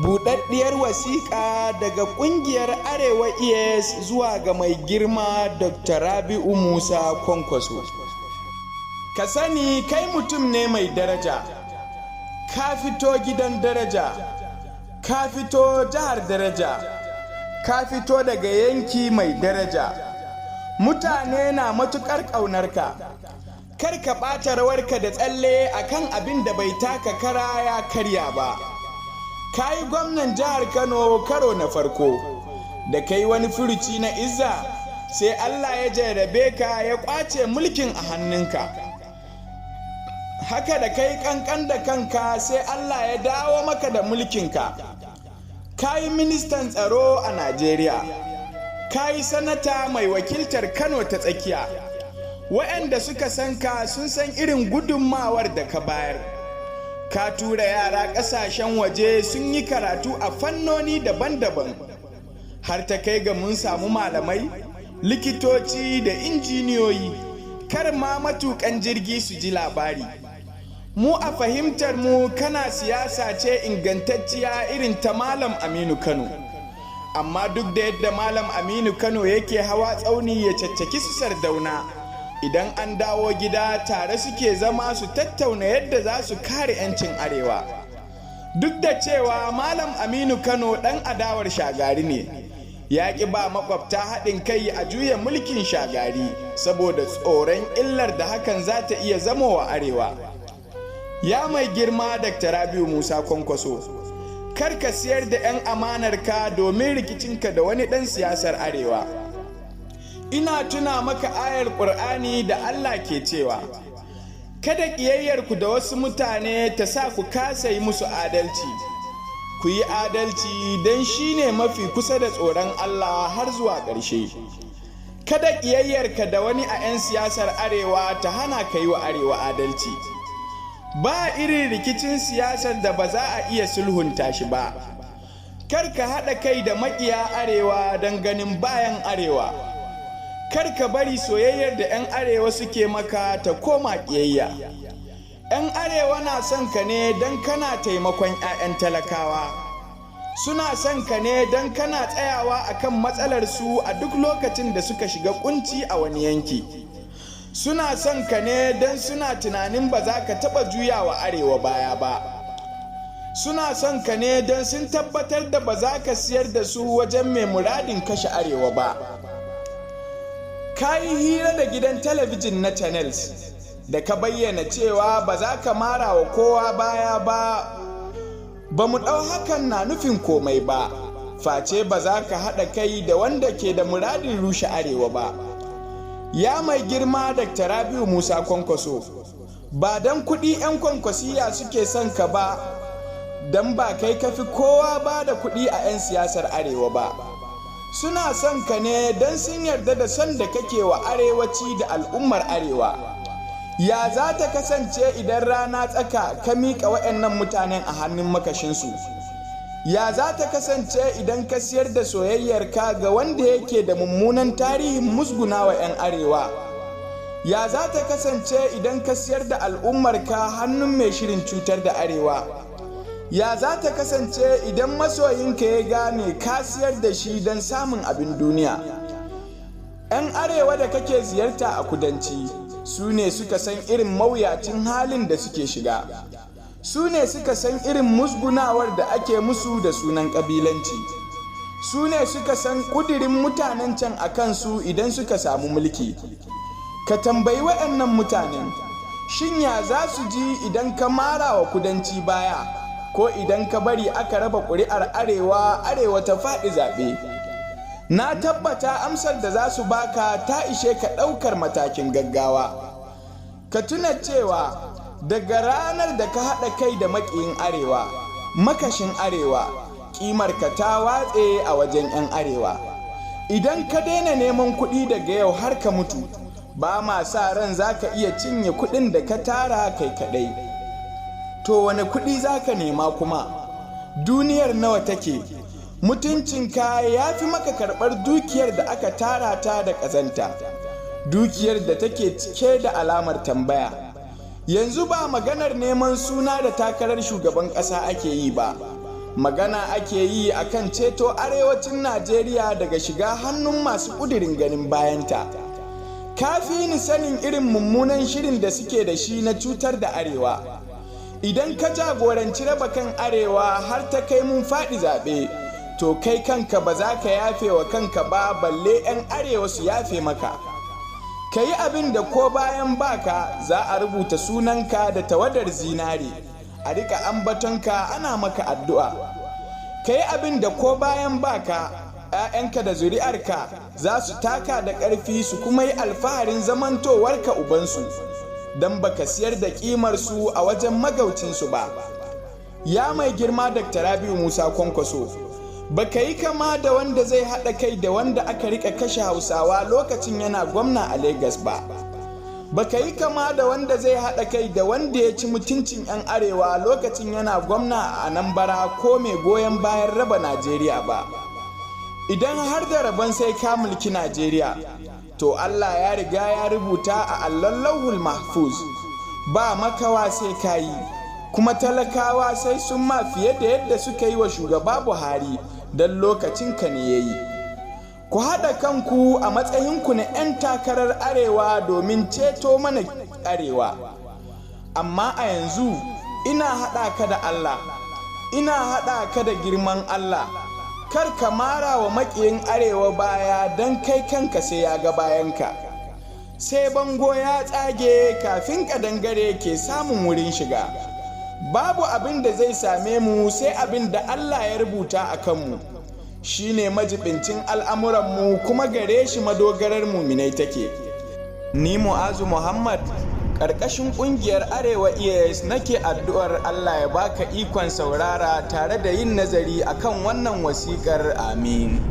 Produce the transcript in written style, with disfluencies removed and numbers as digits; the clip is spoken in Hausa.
Buɗaɗɗiyar wasiƙa daga ƙungiyar Arewa ES zuwa ga mai girma Dr. Rabi'u Musa Kwankwaso. Ka sani kai mutum ne mai daraja, ka fito gidan daraja, ka fito jihar daraja, ka fito daga yanki mai daraja. Mutane na matuƙar ƙaunarka. Kar ka ɓata rawarka da tsalle akan abin da bai taka kara ya karya ba. Ka yi gwamnan jihar Kano karo na farko, da kai wani furuci na izza, sai Allah ya jarrabe ka ya kwace mulkin a hannunka. Haka da kai kankan da kanka, sai Allah ya dawo maka da mulkinka. Ka yi ministan tsaro a Najeriya, ka yi sanata mai wakiltar Kano ta Tsakiya. Waɗanda suka san ka sun san irin gudunmawar da ka bayar. Ka tura yara ƙasashen waje sun yi karatu a fannoni daban-daban, har ta kai ga mun samu malamai, likitoci da injiniyoyi, kar ma matukan jirgi su ji labari. Mu a fahimtar mu, kana siyasa ce ingantacciya irin ta Malam Aminu Kano. Amma duk da yadda Malam Aminu Kano yake hawa tsauni ya caccaki su Sardauna, idan an dawo gida tare suke zama su tattauna yadda za su kare 'yancin Arewa. Duk da cewa Malam Aminu Kano ɗan adawar Shagari ne, ya ƙi ba makwabta haɗin kai a juya mulkin Shagari saboda tsoron illar da hakan za ta iya zamowa Arewa. Ya mai girma Dr. Rabiu Musa Kwankwaso, kar ka siyar da 'yan amanarka domin rikicinka da wani ɗan siyasar Arewa. Ina tuna maka ayar Ƙur'ani da Allah ke cewa, "Kada ƙiyayyarku da wasu mutane ta sa ku kasa yi musu adalci. Ku yi adalci don shi ne mafi kusa da tsoron Allah," har zuwa ƙarshe. Kada ƙiyayyarka da wani a 'yan siyasar Arewa ta hana ka yi wa Arewa adalci. Ba irin rikicin siyasar da ba za a iya sulhunta shi ba. Kar ka haɗa kai da maƙiya Arewa don ganin bayan Arewa. Kar ka bari soyayyar da 'yan Arewa suke maka ta koma ƙiyayya. 'Yan Arewa na son ka ne don kana taimakon 'ya'yan talakawa. Suna son ka ne don kana tsayawa akan matsalar su a duk lokacin da suka shiga kunci a wani yanki. Suna son ka ne don suna tunanin ba za ka taɓa juyawa Arewa baya ba. Suna son ka ne don sun tabbatar da ba za ka siyar da su wajen mai muradin kashe Arewa ba. Ka yi hira da gidan talabijin na Channels da ka bayyana cewa ba za ka mara wa kowa baya ba. Ba mu ɗau hakan na nufin komai ba, face ba za ka haɗa kai da wanda ke da muradin rushe Arewa ba. Ya mai girma Dr. Rabiu Musa Kwankwaso, ba don kuɗi 'yan Kwankwasiya suke son ka ba, don ba kai kafi kowa ba da kuɗi a 'yan siyasar Arewa ba. Suna son ka ne don sun yarda da son da kake wa arewaci da al'ummar Arewa. Ya za ta kasance idan rana tsaka ka miƙa waɗannan mutanen a hannun makashinsu? Ya za ta kasance idan ka siyar da soyayyarka ga wanda yake da mummunan tarihin musguna wa 'yan Arewa? Ya za ta kasance idan ka siyar da al'ummarka hannun mai shirin cutar da Arewa? Ya za ta kasance idan masoyinka ya gane ka siyar da shi don samun abin duniya? 'Yan Arewa da kake ziyarta a kudanci su ne suka san irin mawuyacin halin da suke shiga. Su ne suka san irin musgunawar da ake musu da sunan ƙabilanci. Su ne suka san ƙudirin mutanen can a kansu idan suka samu mulki. Ka tambayi waɗannan mutanen, shin ya za su ji idan ka mara wa kudanci baya, ko idan ka bari aka raba ƙuri'ar Arewa, Arewa ta faɗi zaɓe? Na tabbata amsar da za su baka ta ishe ka ɗaukar matakin gaggawa. Ka tuna cewa daga ranar da ka haɗa kai da maƙiyin Arewa, makashin Arewa, ƙimarka ta watse a wajen 'yan Arewa. Idan ka daina neman kuɗi daga yau har ka mutu, ba ma sa ran za ka iya cinye kuɗin da ka tara kai kaɗai. To, wane kuɗi za ka nema kuma? Duniyar nawa take? Mutuncinka ya fi maka karɓar dukiyar da aka tara ta da ƙazanta, dukiyar da take cike da alamar tambaya. Yanzu ba maganar neman suna da takarar shugaban ƙasa ake yi ba. Magana ake yi akan ceto arewacin Najeriya daga shiga hannun masu ƙudirin ganin bayanta. Ka fi ni sanin irin mummunan shirin da suke da shi na cutar da arewa. Idan ka jagoranci raba kan arewa har ta kai mun faɗi zaɓe, to kai kanka ba za ka yafe wa kanka ba, balle 'yan arewa su yafe maka. Ka yi abin da ko bayan baka za a rubuta sunanka da tawadar zinare, a rika ambatonka ana maka addu'a. Ka yi abin da ko bayan baka 'ya'yanka da zuri'arka za su taka da ƙarfi su kuma yi alfaharin zamantowarka ubansu, don baka siyar da ƙimarsu a wajen magaucinsu ba. Ya mai girma Dr. Rabiu Musa Kwankwaso, baka yi kama da wanda zai haɗa kai da wanda aka rika kashe Hausawa lokacin yana gwamna a Legas ba. Baka yi kama da wanda zai haɗa kai da wanda ya ci mutuncin 'yan arewa lokacin yana gwamna a Anambra ko mai goyon bayan raba Najeriya ba. Idan har da rabon sai ka mulki Najeriya, to Allah ya riga ya rubuta a allon Lauhul Mahfuz, ba makawa sai ka yi, kuma talakawa sai sun ma fiye da yadda suka yi wa shugaba Buhari don lokacin ka ne ya yi. Ku haɗa kanku a matsayinku na 'yan takarar arewa domin ceto mana arewa. Amma a yanzu ina haɗa ka da Allah, ina haɗa ka da girman Allah, kar ka mara wa maƙiyin arewa baya, don kai kanka sai ya ga bayanka. Sai bango ya tsage kafin ƙadangare ke samun wurin shiga. Babu abin da zai same mu sai abin da Allah ya rubuta a kanmu. Shi ne majibincin al'amuranmu, kuma gare shi madogarar muminai take. Ni Mu'azu Muhammad, ƙarƙashin ƙungiyar Arewa EAS, nake addu'ar Allah ya baka ikon saurara tare da yin nazari akan wannan wasiƙar. Amin.